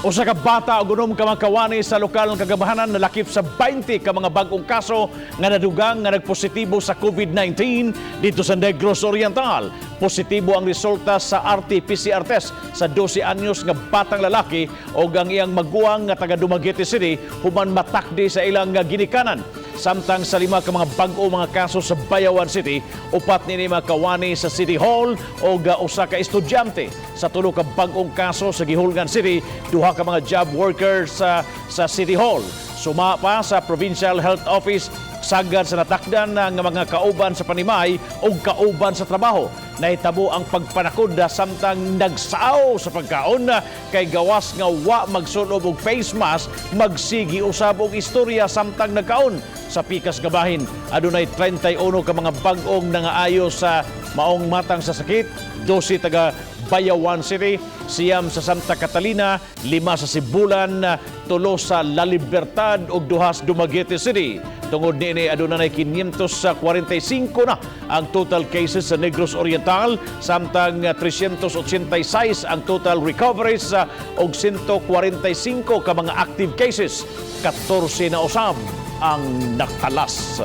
Usa ka bata ug 6 ka mga kawani sa lokal nga kagamhanan nalakip sa 20 ka mga bag-ong kaso nga nadugang nga nagpositibo sa COVID-19 didto sa Negros Oriental. Positibo ang resulta sa RT-PCR test sa 12 anyos nga batang lalaki o ang iyang maguwang nga taga Dumaguete City human matakdi sa ilang ginikanan. Samtang sa 5 ka mga bag-o mga kaso sa Bayawan City, upat nini mga kawani sa City Hall o usa ka estudyante. Sa 3 ka bag-ong kaso sa Guihulngan City, duha ka mga job workers sa City Hall. Suma pa sa Provincial Health Office, sagad sa natakdan nga mga kauban sa panimay o kauban sa trabaho. Nahitabo ang pagpanakod samtang nagsaaw sa pagkaon kay gawas nga wa magsulob og face mask, magsigi usab og istorya samtang nagkaon. Sa pikas nga bahin, adunay 31 ka mga bag-ong nangaayo sa maong matang sa sakit, 12 taga Bayawan City, 9 sa Santa Catalina, 5 sa Sibulan, 3 sa La Libertad ug 2 sa Dumaguete City. Tungod niini, aduna nay 545 na ang total cases sa Negros Oriental, samtang 386 ang total recoveries ug 145 ka mga active cases. 14 na usab ang nakalas.